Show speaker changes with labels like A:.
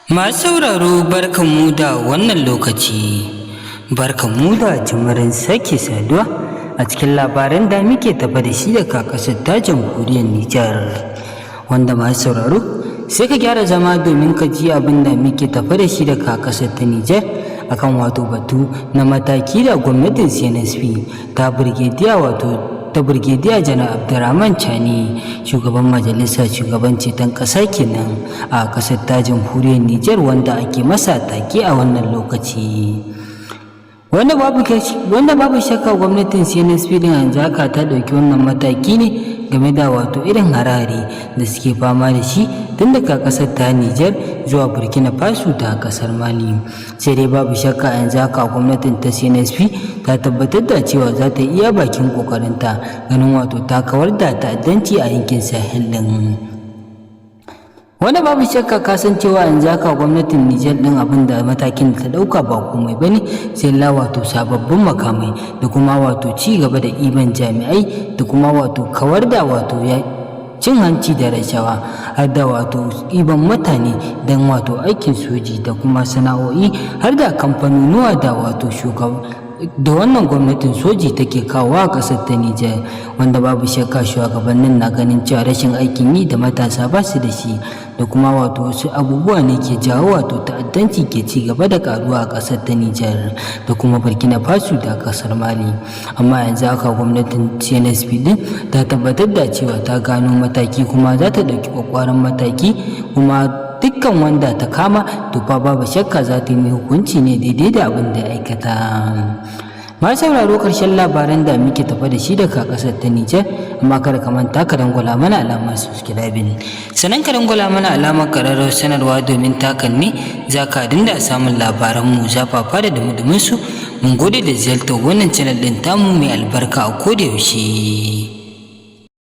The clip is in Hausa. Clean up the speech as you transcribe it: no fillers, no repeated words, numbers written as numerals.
A: Masu sauraro, barkanmu da wannan lokaci, barkanmu da jimirin sake saduwa a cikin labaran da muke tafa da shi daga ƙasar ta Jamhuriyar Nijar. Wanda masu sauraro, sai ka gyara zama domin ka ji abin da muke tafa da shi daga ƙasar ta Nijar akan wato batu na mataki da gwamnatin CNSP ta Birgediya, wato ta Birgediya Janar Abdurrahman Chani, shugaban majalisa shugaban ceton ƙasa kenan a ƙasar ta Jamhuriyar Nijar, wanda ake masa take a wannan lokaci. Wanda babu shakka gwamnatin CNSP din yanzu haka ta ɗauki wannan mataki ne game da wato irin harare da suke fama da shi tun daga ƙasar ta Nijar zuwa Burkina Faso da ƙasar Mali. Sai dai babu shakka yanzu haka gwamnatin ta CNSP ta tabbatar da cewa za ta iya bakin ƙoƙarinta ganin wato ta kawar da ta'addanci a yankin Sahel ɗin. Wanda babu shakka ka san cewa yanzu haka gwamnatin Nijar din abin da matakin da ta dauka ba komai bane sai la wato sababbin makamai da kuma wato ci gaba da iban jami'ai da kuma wato kawar da wato ya cin hanci da rashawa, har da wato iban mutane don wato aikin soji da kuma sana'o'i, har da kamfanonuwa da wato shugaba da wannan gwamnatin soji take kawo a ƙasar ta Nijar. Wanda babu shakka shugabannin na ganin cewa rashin aikin yi da matasa ba su da shi da kuma wato wasu abubuwa ne ke jawo wato ta'addanci ke ci gaba da karuwa a ƙasar ta Nijar da kuma Burkina Faso da ƙasar Mali. Amma yanzu haka gwamnatin CNSP din ta tabbatar da cewa ta gano mataki kuma za ta ɗauki ƙwaƙƙwaran mataki, kuma dukkan wanda ta kama to fa babu shakka za ta yi hukunci ne daidai da abin da ya aikata. Masu sauraro, karshen labaran da muke tafa da shi daga kasar ta Nijar. Amma kada ka manta ka dangwala mana alamar subscribing, sannan ka dangwala mana alamar ƙararrawar sanarwa, domin takan ne za ka dinga samun labaran mu zafafa da dumudumin su. Mun gode da ziyartar wannan channel ɗin tamu mai albarka a koda yaushe.